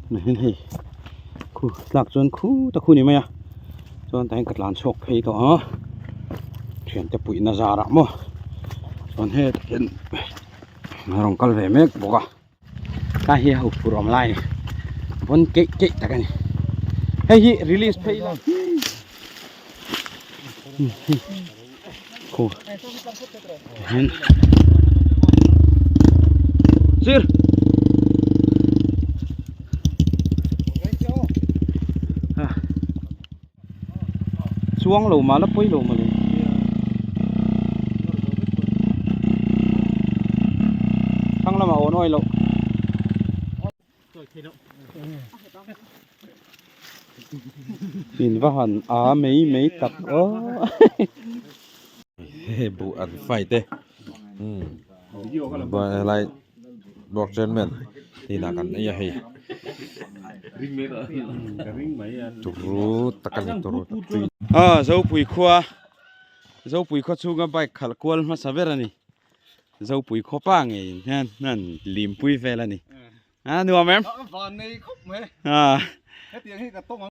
Hian hei khu tlak chuan khuta khu ni mai a chuan tah hian ka tlan chhuak phei tawh a thiante puihna zarah maw chuan hetah hian a rawn kal ve mek bawk a tlai hi a ho phur awm lai a ni vawn keih keih tak a ni hei hi release phei ila khu hian sir chuang lo mah la pawi lo mawle thlang lamah awn awi loh. In va han a mai mai tak aw. Hei buh an fight e helai block chairman hnenah kan ei a hei turu tak a ni turu tak tui. Aw Zopui khua Zopui khua chhunga bike khalh kual hmasa ber a ni. Zopui khaw pa ngei hian an limpui vel a ni. A nuam em? Van nei khawp mai. A. Hetiang hi ka tawng ang.